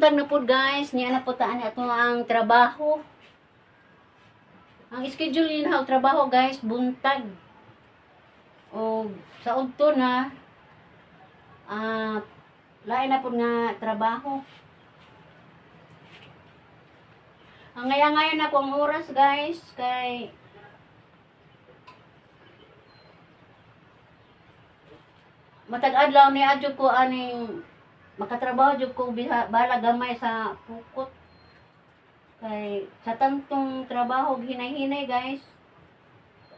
Buntag na po, guys, niya na po taan ato ang trabaho. Ang schedule niya na trabaho, guys, buntag. O sa udto na lain na po nga trabaho. Ang ngayon na akong oras, guys, kay matag adlaw ni adyo ko aning makatrabaho jud ko biha, bala gamay sa pukot. Kay sa tantong trabaho hinay-hinay, guys.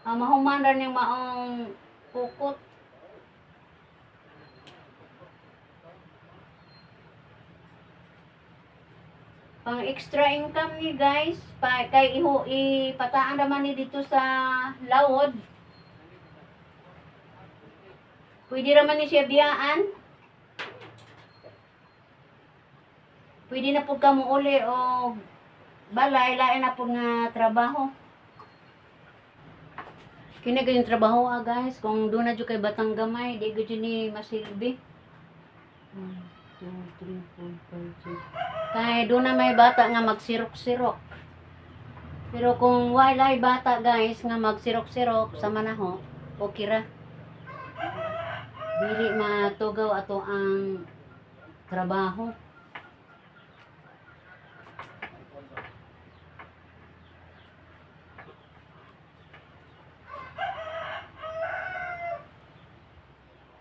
Mahuman ra ning maong pukot. Pang extra income ni, guys, pa, kay iho ipataan naman ni dito sa lawod. Pwede raman ni siya biyaan. Pwede na pud ka muuli og balay, lain na pud nga trabaho. Kini gyud yung trabaho, guys, kung doon na jud kay batang gamay, di gyud ni masilbi. 1, 2, 3, 4, 5, 6. Kay doon na may bata nga magsirok-sirok. Pero kung walay bata, guys, nga magsirok-sirok sa manaho, okay ra. Dili matugaw ato ang trabaho.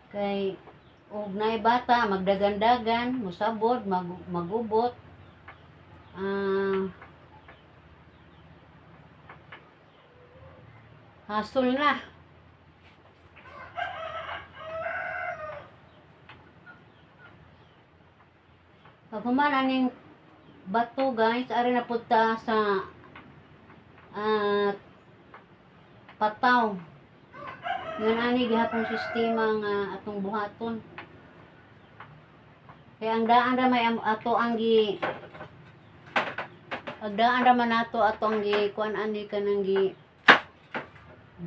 Kay og naay bata magdagan-dagan, musabod, magubot. Hasol na. Pag human aning bato, guys, ari na pud ta sa pataw. Ngan ani gihapon sistema nga atong buhaton. Kaya ang daan ra may ato ang gi ang daan ra man nato ato ang gi kuan ani kanang gi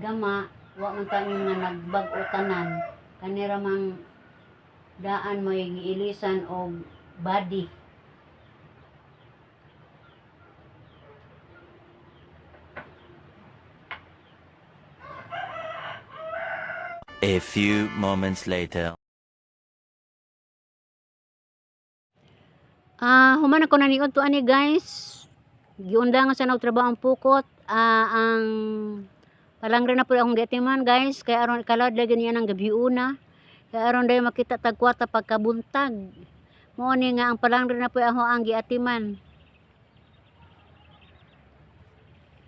gama, wa man ta nga nagbag-o tanan, kani ra mang daan may giilisan og body. A few moments later. Human ako naniod to ani, guys. Giundangan sa og trabaho ang pukot. Ang palangre na po akong giatiman, guys, kay aron kalad lagi niya ng gabi una. Kay aron dayon makita tag kwarta pagkabuntag. Mao ni nga ang palangre na po ako ang giatiman.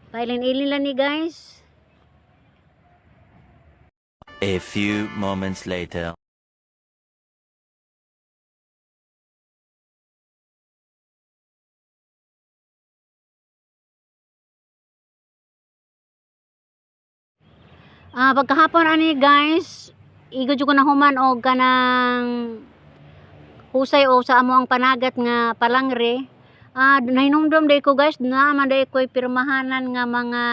Pailin-ilin lang ni, guys. A few moments later. Pagkahapon ani, guys, igo jud ko na human og kanang husay o sa amo ang panagat nga palangre. Nahinumdum day ko, guys, naa man day ko'y pirmahanan nga mga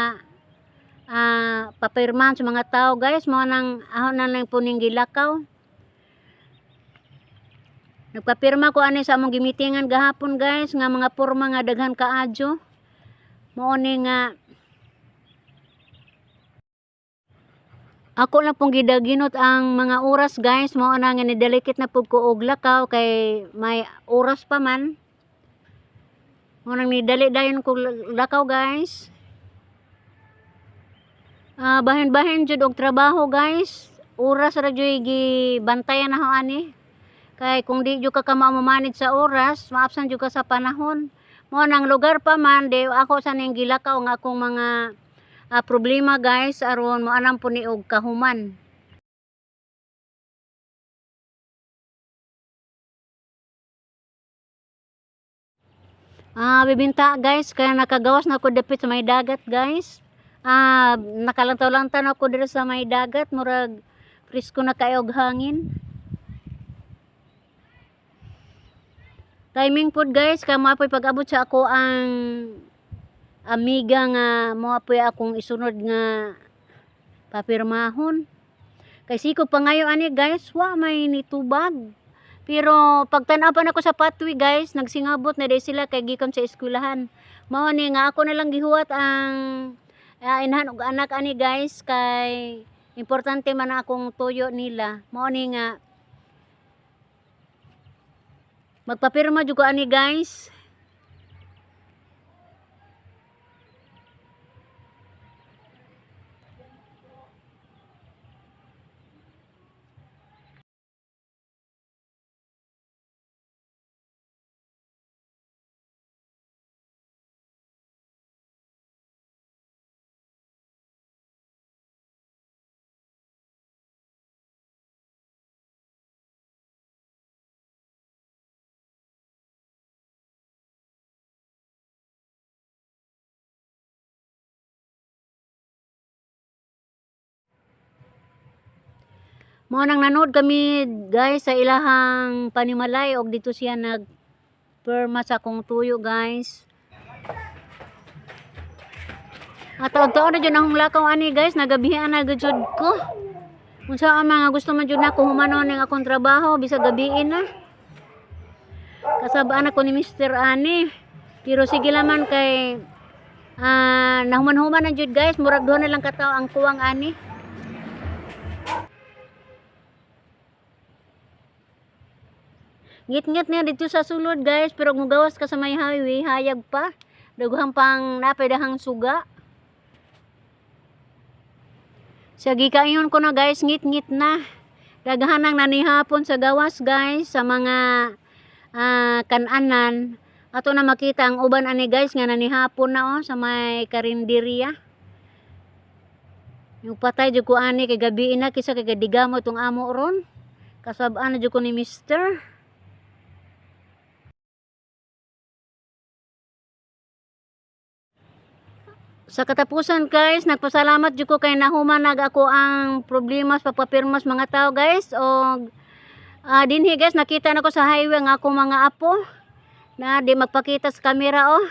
papirmahan sa mga tao, guys, mao nang aho na lang po ning gilakaw. Nagpapirma ko ani sa among gimitingan gahapon, guys, nga mga porma nga daghan kaadyo. Mao ni nga ako lang pong gidaginot ang mga oras, guys, mao na nga nidalikit na pud ko og lakaw kay may oras pa man. Mao nang nidali dayon ko lakaw, guys. Bahin-bahin jud og trabaho, guys. Oras ra jud gibantayan na ani. Kay kung di jud ka kamao mo-manage sa oras, maabsan jud ka sa panahon. Mao nang lugar pa man di ako sa ning gilakaw nga akong mga problema, guys, aron moanam po ni og kahuman. Bibinta, guys, kaya nakagawas na ako dapit sa may dagat, guys. Nakalantaw-lantaw na ako diri sa may dagat, murag presko na kayo og hangin. Timing pod, guys, kay mo pag-abot sa ako ang amiga nga mo apoy akong isunod nga papirmahon. Kay sikog pa ngayon ani, guys, wa may nitubag. Pero pagtan-aw pa nako sa pathway, guys, nagsingabot na diay sila kay gikan sa eskwelahan. Mao ni nga ako na lang gihuwat ang inahan og anak ani, guys, kay importante man na akong tuyo nila. Mao ni nga magpapirma jud ko ani, guys. Mao nang nanood kami, guys, sa ilahang panimalay og dito siya nag perma sa akong tuyo, guys. At taon na jud akong lakaw ani, guys, nagabihan na gud jud ko. Unsa ang mga gusto man jud nako humanon ning akong trabaho bisag gabiin na. Kasabaan ako ni Mr. Ani. Pero sige laman kay nahuman-human na jud, guys, murag duha na lang katawo ang kuwang ani. Ngit-ngit niya dito sa sulod, guys, pero kung gawas ka sa may highway, hayag pa. Daghang pang napay dahang suga. Sa gikayon ko na, guys, ngit-ngit na. Daghan ang nanihapon sa gawas, guys, sa mga kananan. Ato na makita ang uban ani, guys, nga nanihapon na oh sa may karinderya. Yung patay jud ko ani kay gabi na kisa kay gadigamo tong amo ron. Kasabaan na jud ko ni Mister. Sa katapusan, guys, nagpasalamat jud ko kay nahuman nag ako ang problema sa pagpapirmas mga tao, guys. Og dinhi, guys, nakita na ko sa highway ang akong mga apo na di magpakita sa kamera oh.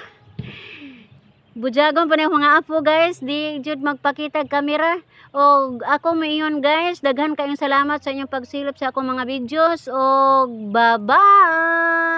Bujagon pa ni mga apo, guys, di jud magpakita og kamera. Og ako miingon, guys, daghan kayong salamat sa inyong pagsilip sa akong mga videos og bye-bye.